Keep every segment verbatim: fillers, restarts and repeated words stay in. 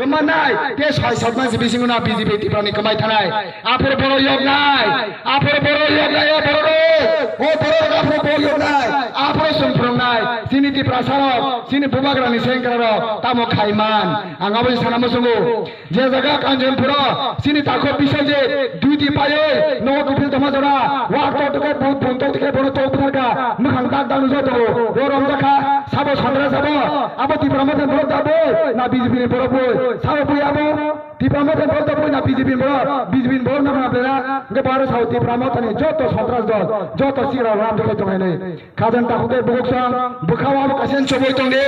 Manai, te soi sat mansi bisingo na B J P Tripura ni kwmai thanai. Aphuru borok yoknai, aphuru borok yoknai, o borok rok, o borok rok aphuru borok yoknai, aphuru chwng phwrwngnai. Chini Tiprasa rok, chini bubagra ni sengkra rok, tamo khaiman. Ang abo sana muchungo. Je jaga Kanchanpura, chini takho Biswajit, duiti paiwi, nogo kiphil tongma jora, wak tok tokhe, bu-, bun tok tokhe, bono tok bwtharkha, mwkhang dak dak nukjak tongo, bo romjakha, sabo Sandra sabo, abo Tipra Motha ni borok da boi, na B J P ni borok boi, sabo bui abo, Tipra Motha ni borok da boi, na B J P ni borok, B J P ni borok na khna plena, hwnkhe bo aro sao Tipra Motha ni joto sontras dol, joto sikra ram joto tongnai. Khajang takhuk tei bukhuk song, bwkhao abo kaisa chobwi tongdi.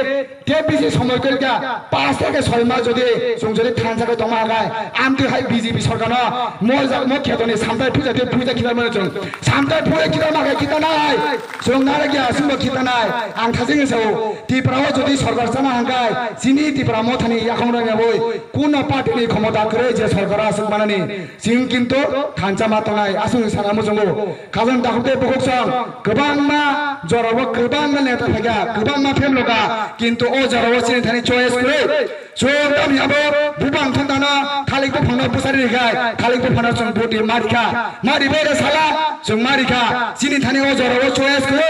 Tei bisi somoi kwrwikha, paanch theke soi mas jodi chwng jodi thansa khe tongma hagai, amtwi hai B J P sorkarno mo ja-, mo khetoni samtai puja tei puja khitar mano chwng. Samtai puja khitar ma khe khitar nai. Chwng nai khe aswkbo khitar nai. Ang thajeng sao, Tripura o jodi sorkar chana hagai, chini Tipra Mothani yakhong rangya boi, kuno party ni khomota kwrwi je sorkar aswk manani. Chwng kintu thansa ma tongnai, aswk sana muchungo. Khajang takhuk tei bukhuk song kwbangma jorao kwbangma neta phaikha, kwbangma phemlokha, kintu o jorao chini thani choice kwrwi. Chwng tamni abo bubang thantano thalik buphangno bwsari rikha, thalik buphangno chwng budi marikha, mari bere sala chwng marikha, chini thani o jorao choice kwrwi.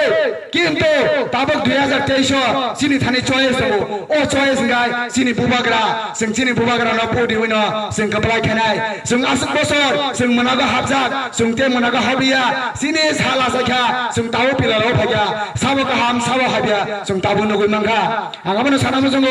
Kintu tabuk dui hajar teis o chini thani choice tongo. O choice wngkha chini bubagra, chwng chini bubagrano pudi wino chwng kwplai khainai. Chwng aswk bosor chwng mwnago hapjak, chwng tei mwnago hapriya. Chini sala saikha chwng tabo pilalo phaikha. Sabo kaham, sabo hapya, chwng tabo nugwi mankha. Ang abono sana muchungo.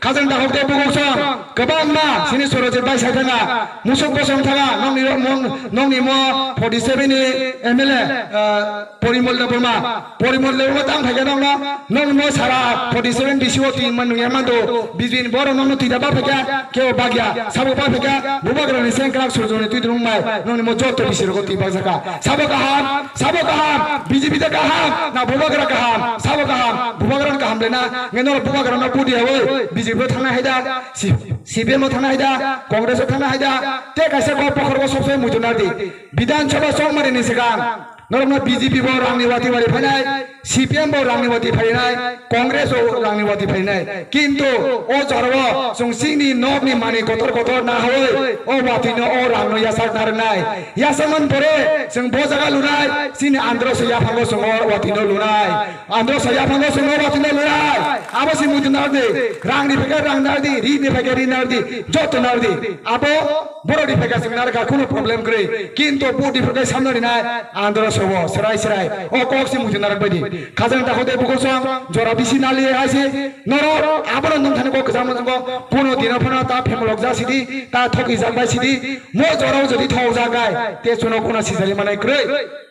Khajang takhuk tei bukhuk song kwbangma chini Sorojit bai sai thanga, musuk bosong thanga, nokni ro-, mong-, nokni mo forty seven ni M L A, ah, Porimol Debbarma. Porimol Debbarma tang phaikha nokno, nokni mo sara forty seven B C O twi man nungya mando, B J P ni borok nokno twi da ba phaikha, kebo bagya, sabo ba phaikha, bubagra ni sengkrak Surjoni twi drung bai, nokni mo joto B C rogo twi bakjakha. Sabo kaham, sabo kaham, B J P da kaham, na bubagra kaham, sabo kaham, bubagra kaham lena, nge norok bubagra no budi hawi, B J P o thangna haida, C-, C P M o thangna haida, Congress o thangna haida, te kaisa kok pokhor o sob somoi muitu nardi. Bidhan Sabha chongmani ni swkang, norokno B J P bo rangni wati wari phainai, C P M bo rangni wati phainai, Congress bo rangni wati phainai. Kintu o jorao chwng chini nokni mani kotor kotor na hoi, o watino o rangno yachak narwknai. Yachakmani pore chwng bo jaga lunai, chini andro se yaphango chwng o watino lunai. Andro se yaphango chwng o watino lunai. Abo se muitu nardi, rangni phaikhe rang nardi, rini phaikhe ri nardi, joto nardi. Abo Borok ni phaikha chwng narwkha, khunu problem kwrwi. Kintu bo di phaikha samno rinai, andro sobo, srai srai. O kok se muitu narwk baidi. Khajang takhuk tei bukhuk song, jora bisi nali hai se. Norok, abono nwng thani kok kwchangma tongo. Kuno dino phano ta phemlok ja sidi, ta thoki jak bai sidi. Mo jorao jodi thok jak gai, te chuno kuno sijali manai kwrwi.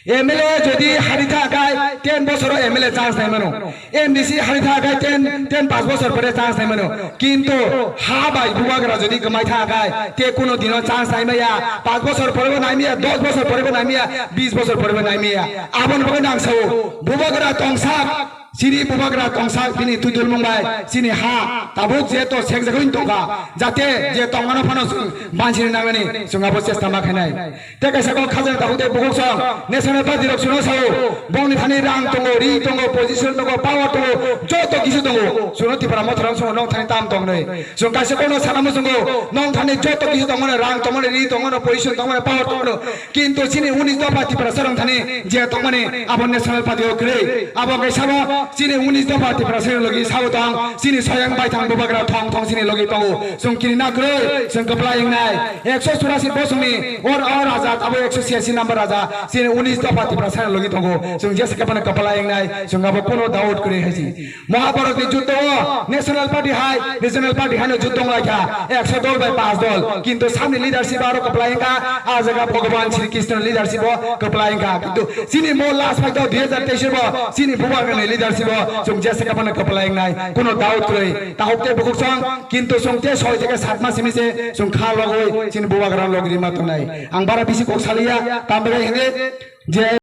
M L A jodi hari tha khai ten bosoro M L A chance nai mano. M D C hari tha khai ten, ten paanch bosor pore chance nai mano. Kintu ha bai bubagra jodi kwmai tha khai te kuno dino chance nai maya. Paanch bosor pore bo nai maya, dos bosor pore bo nai maya, bis bosor pore bo nai maya. Aboni bagwi nang sao bubagra tongsak. Chini bubagra tongsak bini twi dulmung bai chini ha tabuk je to sekjagwi tongkha, jate je tongmano phano chwng bansini nangani chwng abo chesta ma khainai. Tei kaisa kok khajang takhuk tei bukhuk song National Party rok chwngno sao, bongni thani rang tongo, ri tongo, position tongo, power tongo, joto kisu tongo. Chwngno Tipra Motha rok chwngno nong thani tam tongnai. Chwng kaisa kokno sana muchungo, nong thani joto kisu tongmani, rang tongmani, ri tongmani, position tongmani, power tongmani. Kintu chini unis dopha Tiprasa rok thani je tongmani abo National Party o kwrwi. Abo khe sabo chini unis dopha Tiprasa rok logi sabo tong, chini soyang baithang bubagra thong thong chini logi tongo. Chwng kini na kwrwi, chwng kwplai wngnai. Ekso churasi bosongni or o raja, abo ekso chiyasi number raja, chini unis dopha Tiprasa rok logi tongo. Chwng jesa khe bono kwplai wngnai, chwng abo kuno doubt kwrwi hai si. Mahabharat ni juddo o National Party hai, Regional Party hai no juddo wng lai kha, ekso dol bai panch dol, kintu samni leadership aro kwplai wng kha, a jaga Bhagwan Shri Krishna ni leadership o kwplai wng kha, kintu chini mo last fight o dui hajar teis bo chini bubagra ni leadership o chwng jesa khe bono kwplai wng nai, kuno doubt kwrwi, takhuk tei bukhuk song, kintu chwng tei soi theke sat mas simi se chwng kha logwi chini bubagra logwi rima tongnai. Ang bara bisi kok saliya, tambai hwnwi je